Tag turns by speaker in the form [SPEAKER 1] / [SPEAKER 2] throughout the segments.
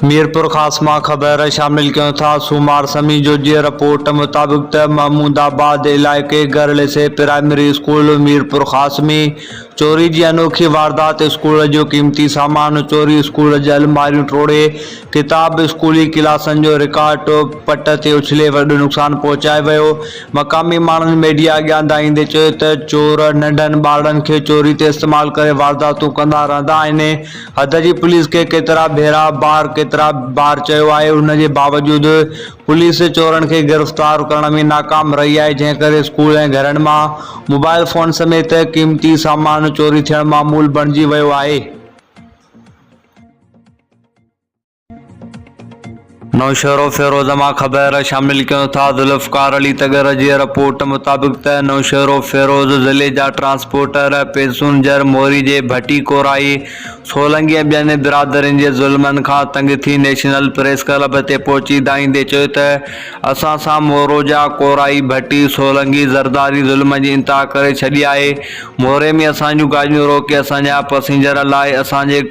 [SPEAKER 1] ميرپورخاص مان خبر شامل ڪيون ٿا سومار سميجو جي رپورٽ مطابق ته محمود آباد علائقي گرلسي پرائمري اسڪول ميرپورخاص ۾ چوري جي انوکي واردات اسڪول جو قيمتي سامان چوري اسڪول جي الماريون ٽوڙي ڪتاب اسڪولي ڪلاسن جو رڪارڊ پٽ تي اڇلي وڏو نقصان پهچائي ويو مقامي ماڻهن ميڊيا اڳيان دانهيندي چيو ته چور ننڍن ٻارڙن کي چوري تي استعمال ڪري وارداتون ڪندا رهندا آهن حد جي پوليس کي ڪيترا ڀيرا بار ڪيترا بار چيو آهي ان جي باوجود پوليس چورن کي گرفتار ڪرڻ ۾ ناڪام رهي آهي جنهن ڪري اسڪول ۽ گهرن مان موبائل فون سميت قيمتي سامان چوري ٿيڻ معمول بڻجي ويو آهي. نوشهروفيروز مان خبر شامل ڪيون ٿا ذوالفقار علي تڳر جي رپورٽ مطابق ته نوشهروفيروز ضلعي جا ٽرانسپورٽر پيسنجر موري جي ڀٽي ڪورائي سولنگي ۽ ٻين برادرين جي ظلمن کان تنگ ٿي نيشنل پريس ڪلب تي پهچي دانهيندي چيو ته اسان سان مورو جا ڪورائي ڀٽي سولنگي زرداري ظلم جي انتها ڪري ڇڏي آهي موري ۾ اسان جون گاڏيون روڪي اسان جا پسينجر لاهي اسان جي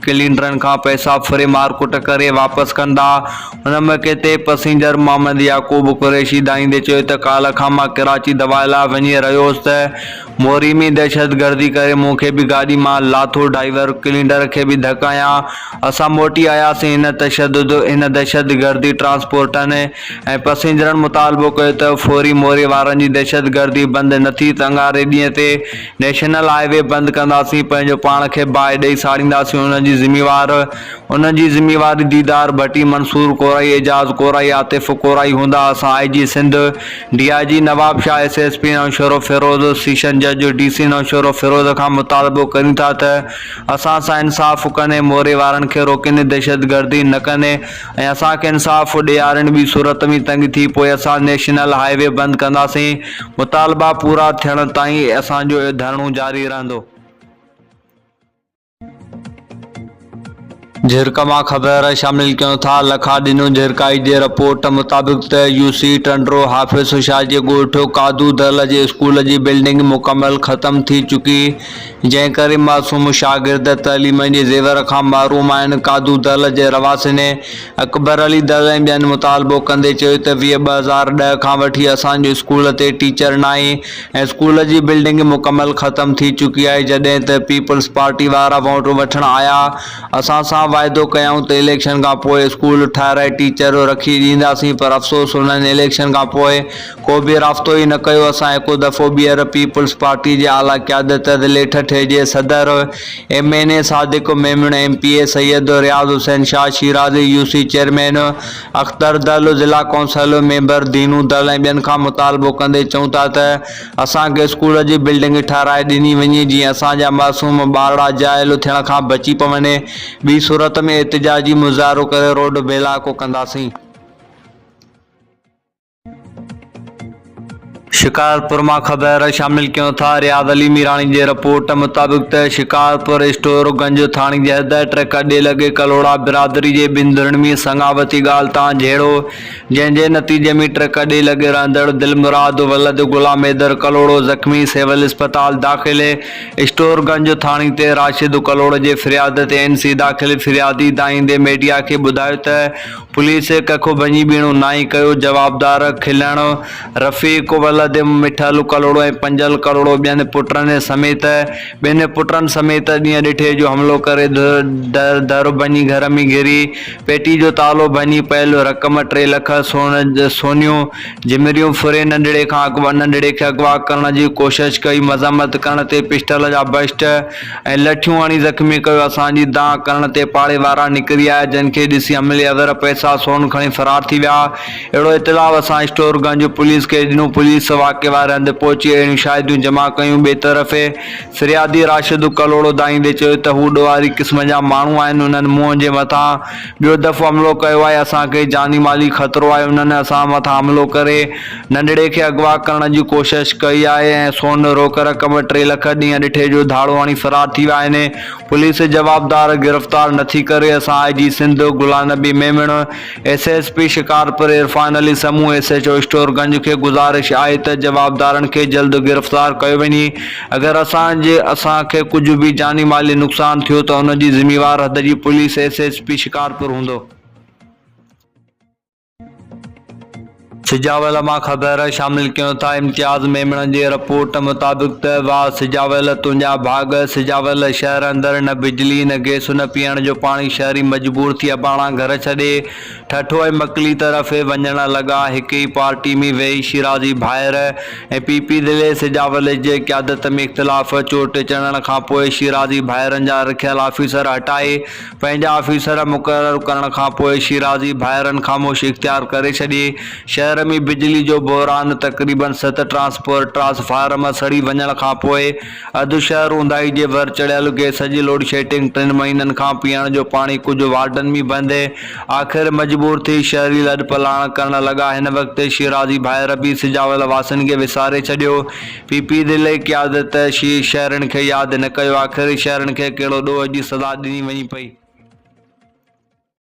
[SPEAKER 1] ڪلينڊرن کان پئسا ڦري مارڪٽ ڪري واپس ڪندا. ان موقعي تي پسينجر محمد يعقوب قريشي دانهيندي چيو ته ڪالهه کان مان ڪراچي دوا لاء وڃي رهيو هوس ته موري ۾ دهشتگردي ڪري مون کي به گاڏي مان لاٿو ڊرائيور ڪلينڊر کي به ڌڪ هنيا اسان موٽي آياسين هن تشدد هن دهشتگردي ٽرانسپورٽن ۽ پسينجرن مطالبو ڪيو ته فوري موري وارن جي دهشتگردي بند نه ٿي ته اڱاري ڏينهن تي نيشنل هاء وي بند ڪنداسين پنهنجو پاڻ کي باهه ڏئي ساڙينداسين انهن جي ذميوار انهن جي ذميواري ديدار ڀٽي منصور ڪورائي اعجاز ڪورائي عاطف ڪورائي هوندا اسان I G Sindh D I G Nawabshah S S P Naushahro Feroze session جج ڊي سي نوشهروفيروز کان مطالبو ڪريون ٿا ته اسان سان انصاف ڪن ۽ موري وارن کي روڪين دهشتگردي نه ڪن ۽ اسان کي انصاف ڏيارين ٻي صورت ۾ تنگ ٿي پوء اسان نيشنل هاء وي بند ڪنداسين مطالبا پورا ٿيڻ تائين اسان جو ڌرڻو جاري رهندو. جھرڪ مان خبر شامل ڪيون ٿا لکا ڏنو جھرڪائي جي رپورٽ مطابق ته يو سي ٽنڊو حافظ شاھ جي ڳوٺ قادو دل جي اسڪول جي بلڊنگ مڪمل ختم ٿي چڪي جنهن ڪري معصوم شاگرد تعليم جي زيور کان محروم آهن، قادو دل جي رهواسين اڪبر علي دل ۽ ٻين مطالبو ڪندي چيو ته 20 2010 کان وٺي اسان جو اسڪول تي ٽيچر ناهي ۽ اسڪول جي بلڊنگ مڪمل ختم ٿي چڪي آهي جڏهن ته پيپلز پارٽي وارا ووٽ وٺڻ آيا اسان سان واعدو ڪيائون ته اليڪشن کان پوء اسڪول ٺاهرائي ٽيچر رکي ڏينداسين پر افسوس انهن اليڪشن کان پوء ڪو به رابطو ئي نه ڪيو، اسان هڪ دفعو ٻيهر پيپلز پارٽي جي اعليٰ قيادت ضلعي ٺٽي جي صدر M N A Sadiq Memon, M P A Syed Riaz Hussain Shah Shirazi, U C chairman Akhtar Dal, ضلع ڪونسل ميمبر دينو دل ۽ ٻين کان مطالبو ڪندي چئون ٿا ته اسان کي اسڪول جي بلڊنگ ٺهرائي ڏني وڃي جيئن اسان جا معصوم ٻارڙا جاهل ٿيڻ کان بچي پون، ٻي صورت ۾ احتجاجي مظاهرو ڪري روڊ بلاڪ ڪنداسين. شڪارپور مان خبر شامل ڪيون ٿا رياض علي ميراڻي جي رپورٽ مطابق ته شڪارپور اسٽور گنج ٿاڻي جي حد ٽرڪ اڏي لڳي ڪلهوڙا برادري جي ٻن ڌرين ۾ سڱاوتي ڳالهه تان جهيڙو جنهن جي نتيجي ۾ ٽرڪ اڏي لڳي رهندڙ دلمراد ولد غلام حيدر ڪلهوڙو زخمي سول اسپتال داخل اسٽور گنج ٿاڻي تي راشد ڪلهوڙو جي فرياد تي اين سي داخل فريادي دانهيندي ميڊيا کي ٻڌايو ته پوليس ڪک ڀڃي ٻيڻو ناهي ڪيو، جوابدار کلڻ رفيق ولد مٺل ڪلهوڙو ۽ پنجل ڪلهوڙو ٻين پٽن سميت ٻين پٽن سميت ڏينهن ڏٺي جو حملو ڪري در ڀڃي گهر ۾ گهري پيٽي جو تالو ڀڃي پيل رقم ٽي لک سون سونيون جهمريون ڦري ننڍڙي کان اغوا ننڍڙي کي اغوا ڪرڻ جي ڪوشش ڪئي مزاحمت ڪرڻ تي پسٽل جا بسٽ ۽ لٺيون هڻي زخمي ڪيو، اسان جي دانهن ڪرڻ تي پاڙي وارا نڪري آيا، جن کي ڏسي حملي آور پئسا سون کڻي فرار ٿي ويا، اهڙو اطلاع اسان اسٽور گنج پوليس کي ڏنو، پوليس واقعي واري هنڌ پهچي اهڙيون شاهديون جمع ڪيون، ٻئي طرف فريادي راشد ڪلهوڙو دانهيندي چيو ته هو ڏوهاري قسم جا ماڻهو آهن، انهن منهن جي مٿان ٻيو دفعو حملو ڪيو آهي، اسان کي جاني مالي خطرو آهي، انهن اسان مٿان حملو ڪري ننڍڙي کي اغوا ڪرڻ جي ڪوشش ڪئي آهي ۽ سون روڪ رقم ٽي لک ڏينهن ڏٺي جو ڌاڙو هڻي فرار ٿي ويا آهن، پوليس جوابدار گرفتار نٿي ڪري، اسان I G Sindh Ghulam Nabi Memon, S S P Shikarpur Irfan Ali Samoon, S H O Store Ganj کي گذارش آهي ته جوابدارن کي جلد گرفتار ڪيو وڃي اگر اسان جي اسان کي ڪجهه به جاني مالي نقصان ٿيو ته ان جي ذميوار حد جي police S S P Shikarpur هوندو. سجاول مان خبر شامل ڪيون ٿا امتياز ميمڻ جي رپورٽ مطابق ته واهه سجاول تنهنجا ڀاڳ سجاول شهر اندر نه بجلي نه گئس نه پيئڻ جو پاڻي شهري مجبور ٿي اباڻا گهر ڇڏي ٺٽو ۽ مڪلي طرف وڃڻ لڳا هڪ ئي پارٽي ۾ ويهي شيرازي ڀائر ۽ پي پي ضلعي سجاول جي قيادت ۾ اختلاف چوٽ چڙهڻ کانپوء شيرازي ڀائرن جا رکيل آفيسر هٽائي پنهنجا آفيسر مقرر ڪرڻ کان پوء شيرازي ڀائرن خاموشي اختيار ڪري ڇڏي. شهر ۾ بجلي جو بحران، تقريبن ست ٽرانسفارمر سڙي وڃڻ کان پوء اڌ شهر اونداهي جي ور چڙهيل، گئس جي لوڊشيڊنگ ٽن مهينن کان پيئڻ جو پاڻي ڪجهه وارڊن ۾ بند، آخر مجبور ٿي شهري لڏپلاڻ ڪرڻ لڳا. هن وقت شيرازي ڀائر به سجاول واسين کي وساري ڇڏيو. پي پي ضلعي قيادت شهرين کي ياد نه ڪيو آخر شهرين کي ڪهڙو ڏوهه جي سزا ڏني وڃي پئي.